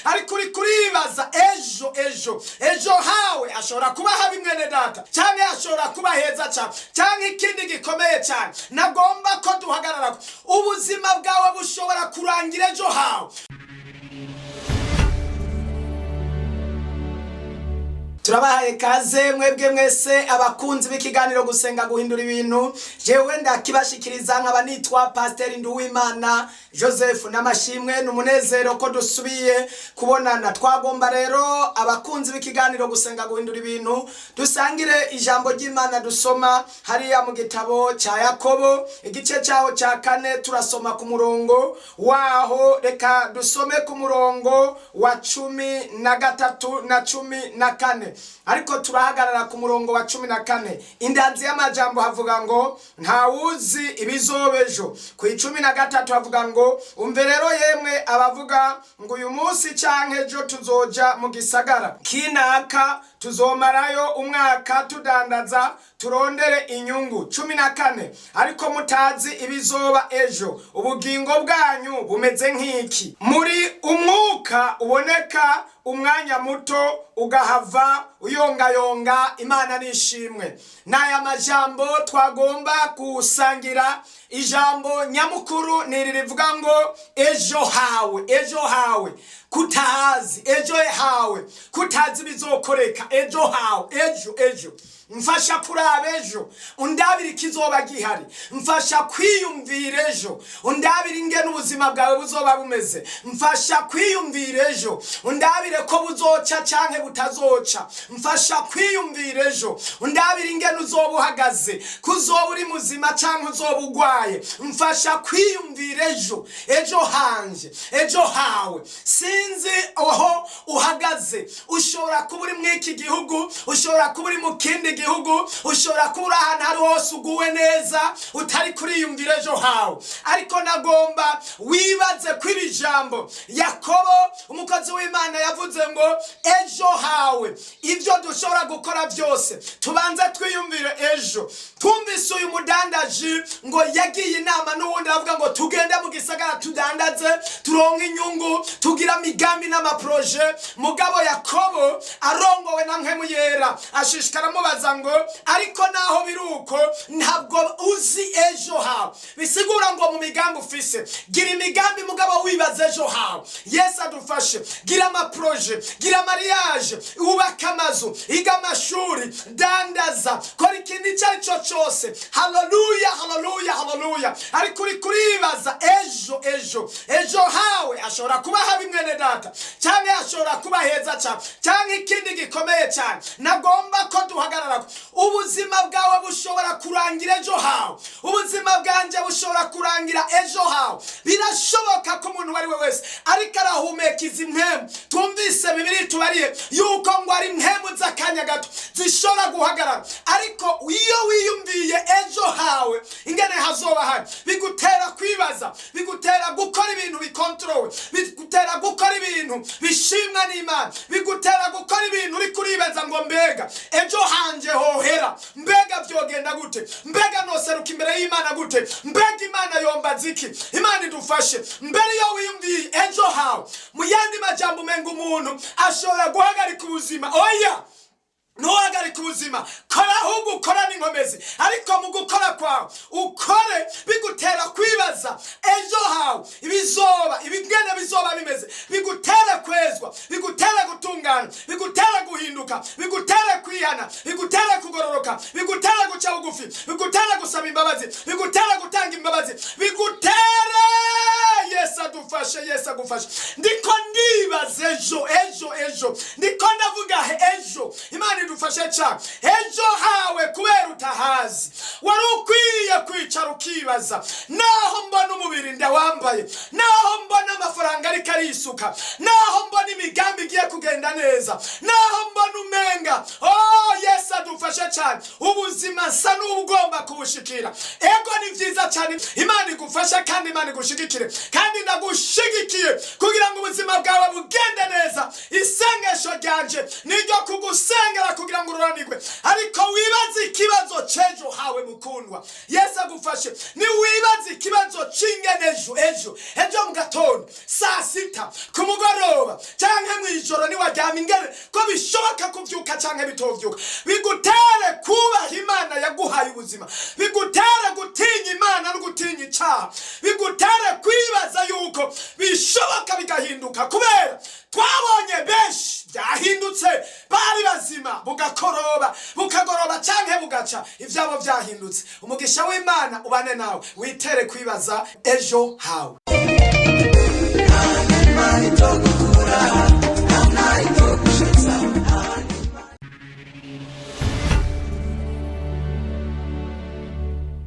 Ariko uri kuribaza ejo, ejo, ejo hawe ashobora kuba habi, mwene data, cyangwa ashobora kuba heza cyane. Cyangwa ikindi gikomeye cyane nagomba ko duhagarara, ubuzima bwawe bushobora kurangira ejo hawe. Turabahaye kaze mwebwe mwese abakunzi b'ikiganiro Gusenga Guhindura Ibintu. Jewe ndakibashikiriza nkaba nitwa Pasiteri Nduwimana Joseph. N'amashimwe n'umunezero ko dusubiye kubonana. Twagomba rero, abakunzi b'ikiganiro Gusenga Guhindura Ibintu, dusangire ijambo ry'Imana dusoma hariya mu gitabo cya Yakobo, igice cyaho cya 4. Turasoma ku murongo waho, reka dusome ku murongo wa 13 na 14, ariko turahagarara ku murongo wa 14. Indanzi y'amajambo havuga ngo: "Ntawuzi ibizoba ejo." Ku 13 havuga ngo: "Umve rero yemwe abavuga ngo uyu munsi canke ejo tuzoja mu gisagara kinaka, tuzomarayo umwaka tudandaza, turondere inyungu." 14: "Ariko mutazi ibizoba ejo. Ubugingo bwanyu bumeze nk'iki? Muri umwuka uboneka umwanya muto, ugahava uyongayonga." Imana nishimwe. N'aya majambo twagomba gusangira. Ijambo nyamukuru ni iri rivuga ngo: ejo hawe, ejo hawe kutahazi, ejo hawe kutazi ibizokoreka ejo hawe. Ejo, ejo, mfasha kuraba ejo, undabira ikizoba gihari. Mfasha kwiyumvira ejo, undabira ingene ubuzima bwawe buzoba bumeze. Mfasha kwiyumvira ejo, undabire ko buzoca canke butazoca. Mfasha kwiyumvira ejo, undabire ingene uzoba uhagaze, ko uzoba uri muzima canke uzoba ugwaye. Mfasha kwiyumvira ejo, ejo hanje, ejo hawe. Sinzi aho uhagaze. Ushobora kuba uri mw'iki gihugu, ushobora kuba uri mu kindi gihugu, ushobora kuba uri ahantu ari hose uguwe neza, utari kuriyumvira ejo hawe. Ariko nagomba wibaze ko iri jambo Yakobo umukozi w'Imana yavuze ngo: ejo hawe. Ibyo dushobora gukora byose, tubanze twiyumvire ejo. Twumvise uyu mudandaji ngo yagiye inama n'uwundi, aravuga ngo: "Tugende mu gisagara tudandaze, turonke inyungu, tugira imigambi n'amaproje." Mugabo Yakobo arongowe na Mpwemu Yera ashishikara amubaza ngo: "Ariko naho biri uko, ntabwo uzi ejo hawe." Bisigura ngo mu migambi ufise, gira imigambi mugabo wibaza ejo hawe. Yesu adufashe. Gira amaproje, gira mariage, ubaka amazu, iga amashuri, dandaza, kora ikintu icyo ari cyo cyose. Haleluya, haleluya, haleluya. Ariko uri kuribaza ejo, ejo, ejo hawe ashobora kuba habi, mwene data, cyangwa ashobora kuba heza cyane. Cyangwa ikindi gikomeye cyane nagomba ko duhagarara, ubuzima bwawe bushobora kurangira ejo hawe. Ubuzima bwanjye bushobora kurangira ejo hawe. Birashoboka ko umuntu uwo ari we wese ariko arahumeka izi mpemu twumvise Bibiri tubariye yuko ngo ari impemu z'akanya gato zishobora guhagarara. Ariko iyo wiyumviye ejo hawe ingene hazoba hari, bigutera kwibaza, bigutera gukora ibintu bikontrowe, bigutera gukora ibintu bishimwa n'Imana, bigutera gukora ibintu uri kuribaza ngo: "Mbega ejo hanje hohera? Mbega vyogenda gute? Mbega noseruka imbere y'Imana gute? Mbega Imana yombaza iki?" Imana idufashe. Mbere iyo wiyumviye ejo hawe, mu yandi majambo, umenga umuntu ashobora guhagarika ubuzima. Oya, ntuhagarike ubuzima, kora ahubwo ukora n'inkomezi. Ariko mu gukora kwawe, ukore bigutera kwibaza ejo hawe ibizoba, ibigene bizoba bimeze, bigutere kwezwa, bigutere gutungana, bigutere guhinduka, bigutere kwihana, bigutere kugororoka, bigutere guca bugufi, bigutere gusaba imbabazi, bigutere gutanga imbabazi, bigutere. Yesu adufashe, Yesu agufashe. Ndiko ndibaza ejo, ejo, ejo, ndiko ndavuga ejo. Imana idufashe cyane. Ejo hawe kubera utahazi, wari ukwiye kwicara ukibaza: naho mbona umubiri ndawambaye, naho mbona amafaranga ariko arisuka, naho mbona imigambi igiye kugenda neza, naho mbona umenga, oh, Yesu adufashe cyane, ubuzima nsa n'ubugomba kubushikira. Ego, ni byiza cyane. Imana igufashe kandi Imana igushigikire, kandi ndagushigikiye kugira ngo ubuzima bwawe bugende neza. Isengesho ryanje ni iryo kugusengera kugira ngo ururanirwe. Ariko wibaze ikibazo c'ejo hawe, mukundwa. Yesu agufashe. Niwibaze ikibazo c'ingene ejo, ejo, ejo mu gatondo, saa 6, ku mugoroba, cyangwa mw'ijoro niwaryama ingene ko bishoboka kuvyuka canke bitovyuka. Bigutere kubaha Imana yaguhaye ubuzima, bigutere gutinya Imana no gutinya icaha, bigutere kwibaza yuko bishoboka bigahinduka, kubera twabonye benshi byahindutse bari bazima, bugakoroba, bukagoroba canke bugaca, ivyabo vyahindutse. Umugisha w'Imana ubane nawe, witere kwibaza ejo hawe.